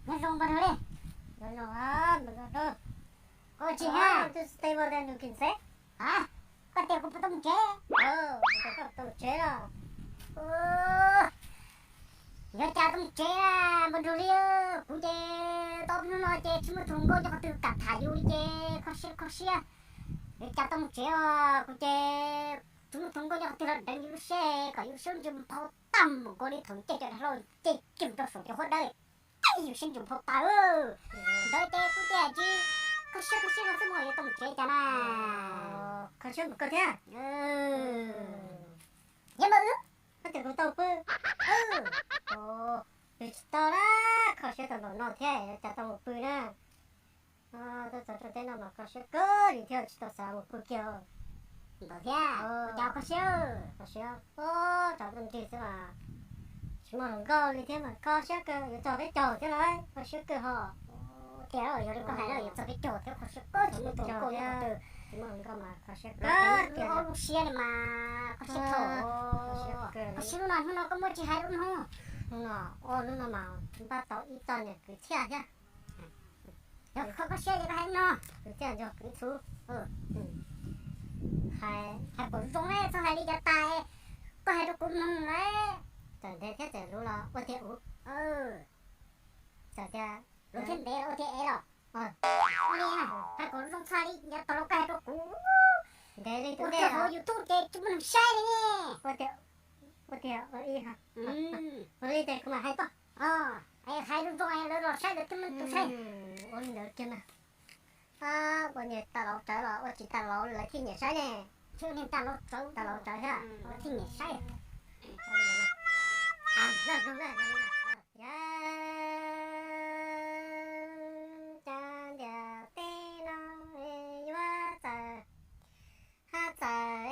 Nyob zoo npawg Dua Liaj. Nyob zoo, npawg Dua Liaj. Koj tsis hais twb teb ua ntej nws kis ntxev. Ha, koj tias kuv puas tau mus tsev? Koj tau mus tsev los? Yuav cas tau mus tsev na, npawg Dua Liaj, kuv ces tau ob peb hnub no ces tsis muaj tus hluas nkauj nyob qhov twg kam tham yus li ces kho siab kho siab. Yuav cas tau mus tsev os, kuv ces tsis muaj tus hluas nkauj nyob qhov twg los deev yus lub siab kom yus lub siab ntsis nphau tag mus nkaus li thaum caij cov dav hlau caij kiag rau saum cov huab dawb. Yus siab ntsis nphau tag. Ntawd ces kuv tias tsis kho siab kho siab no xwb mas yuav tau mus tsev cas na. Kho siab mus koj thiab. Nyob npawg wb, koj tias kuv tau pw. Pw tsis tau na, kho siab tau npaum no thiab cas tau mus pw na. Tuaj txog rau teb no mas kho siab kawg li thiab tsis tau xav mus pw kiag. Ntawd thiab, cas kho siab, kho siab, tsov tuaj nrig xwb mas tsis muaj hluas nkauj li thiab mas kho siab kawg, yuav txog peb caug thiab lawm, kho siab kawg ho. Tias yog li koj hais na, yuav txog peb caug thiab kho siab kawg, tsis muaj tus hluas nkauj li mas kho siab kawg, tias ob lub siab li mas kho siab thaum. Kho siab no, hnub no koj muaj tsis hais lub no. Hnub no, hnub no mas npaj tau ib txoj niam kwv txhiaj thiab. Yog kho koj siab ces koj hais no, kwv txhiaj nrog kwv txhuv. Hais kom zoo ne, txhob hais li cov tas koj hais rau kuv mloog lawm. Txawm ntev thiab txawm luv los ua tiag ub. Txawm tias luv thiab ntev los ua tiag ev los. Ua li, hais kom zoo txhob li yav tag los koj hais rau kuv. Ntev li ua tiag hauv YouTube ces tsis muaj neeg saib li ne. Ua tiag, ua tiag ua li, ua li ces kuv mam hais tuaj. Hais zoo zoo lawv los saib lawv thiaj muaj tus saib. Ua li ntawd kiag na. Ua niag tas laus tsawv los ua tsis tas laus lawv thiaj nyiam saib ne. Tsis ua niag tas laus tsawv, tas laus tsawv thiab lawv thiaj nyiam saib. Yog cas ntiaj teb no yuav txawm, haj txawm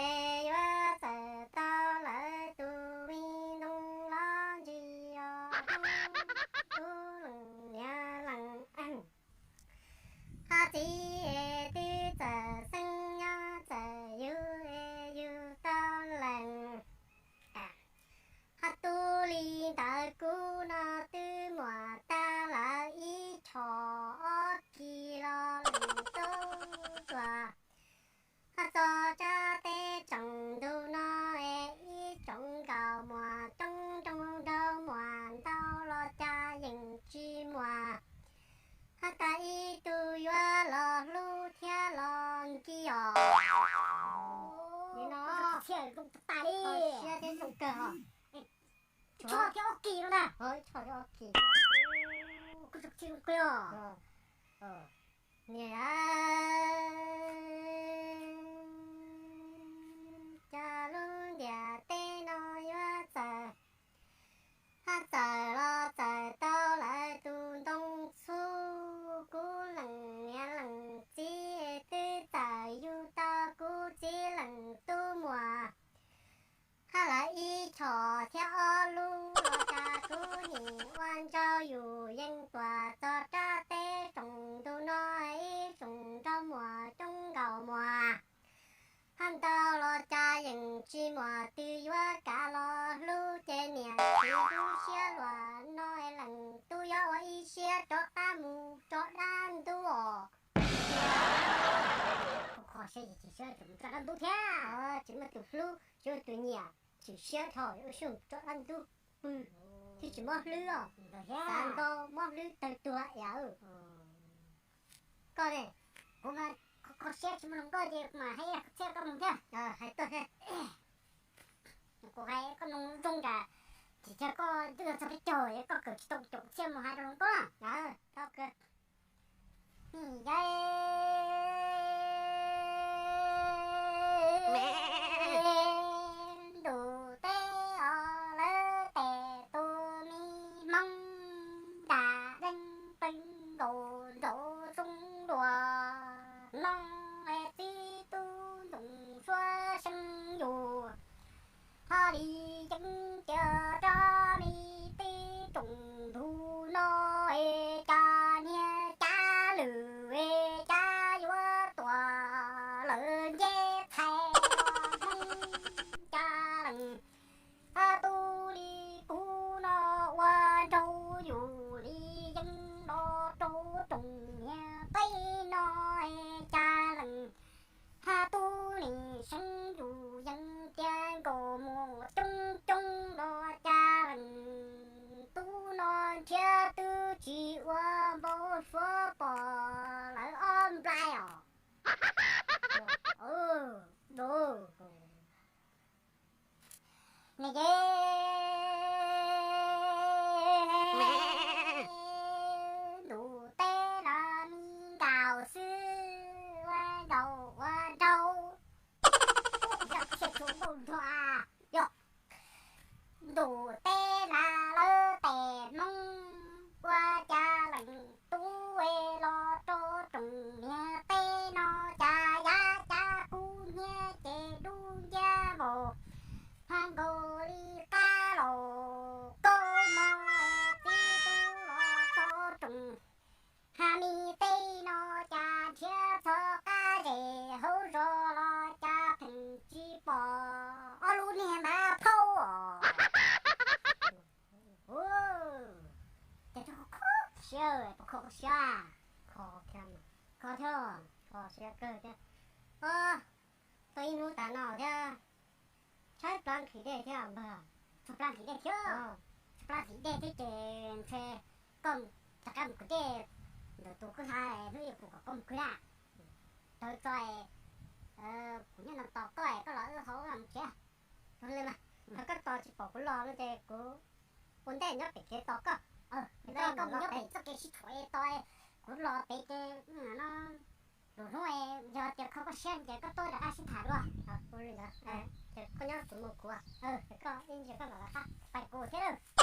yuav txawm tau lawv tus me ntoo los ntsis os, tub leej niam leej. Haj txiv twb txawm xeeb nyob txawm yug yug tau leej. Haj tub li ntawd kuv no twb muaj tag lawm ib tsho ob kis los lwm tub tuaj. Haj txog tsab teb tsoom ntug no es ib tsoom nkauj muam coob coob nraug muam ntau los cas yeej tsis muaj. Haj tag ib tug yuav los hlub thiab los nkiag os. Li no, siab thiab zoo kawg os. Tsho thiab ob kis no na. Tsho thiab ob kis. Koj tsis zoo kawg os. Niam, cas lub ntiaj teb no yuav txawm, haj txawm los txawm tau lawv tus ntoo txhuv, kuv leej niam leej txiv twb txawm yug tau kuv txiv leej tub muam. Haj lawv ib tsho thiab ob lub los cas kuv nim ua nraug yus yeej tuaj txog tsab teb tsoom ntug no ib tsoom nraug muam coob nkaus muam. Haj ntau los cas yeej tsis muaj twg yuav kav los hlub ces niam txiv lub siab luag no leej tub yuav ua ib siab rov qab mus rau dab ntub os. Kho siab ces tsis siab ces mus rau dab ntub thiab. Tsis muaj tus hlub, tsis muaj tus nyiam, tsis siab dhau ua siab mus rau dab ntub pw thiab tsis mob hlwb os. Xav ntau mob hlwb tawg tuag iam. Koj ne, kuv mas kho siab tsis muaj hluas nkauj ces kuv mam hais kho siab koj mloog thiab. Hais tuaj thiab. Kuv hais koj mloog zoo nram, tsis cas koj twb txog peb caug es koj kawm tsis tau caum siab mus hais rau hluas nkauj na. Tau kawg. Ntuj teb os lawv tes tus me hmoob nram deeb pleev nkaus nraum zoov dua, mloog es txib tub ntxoov suab seej yus. Haj li yeeb tias rab li teb tsoom ntug no es cas niag cav lwm es cas yuav niag teb no cas leej hab tub nim seev yus yees tiag nkaus mus coob coob los cas leej tub no nrhiav twb tsis ua npau suav pom lawv ob nplai os. Nws ces ntuj teb los mi nkaus xwb, ua nraug ua nraug. Yog thiaj tsuas npauj nrog a, yog ntuj teb los lawv tes Hmoob, ua cas leej tub los rau tsoom niag teb no cas yav cas kub hnyiab ces dub nciab npaum hab nkaus li qab laus kub mog, tib tug los rau tsoom hab mi teb no cas nrhiav txog qab zes hauv zos los cas pheej tsis pom ob lub niag npab phaub os. Ces kho siab, puas kho siab? Kho thiab, kho thiab, kho siab kawg thiab. Os, tau ib hnub tas no thiab, tshaib plab nqhis dej thiab npawg. Tshaib plab nqhis dej thiab, tshaib plab nqhis dej thiab ces ntshe koj rov qab mus kwv dej ntawm tus kwj ha hnub ib kuv kom koj mus kwv na. Tawv tso, kuv nyob no tos koj, koj los wb hauv mus tsev. Ua li mas, yog koj tos tsis pom kuv los no ces kuv ua ntej nyob pem kev tos koj. Koj mus nyob pem txoj kev sib tshuam tos, kuv los pem ces no lwm hnub yog tias kho koj siab ces koj tuaj rov qab sib tham dua. Ua li ntawd, ces koj nyob tsis mus kuv, koj ib ntsis koj mam rov qab pais kuv thiab.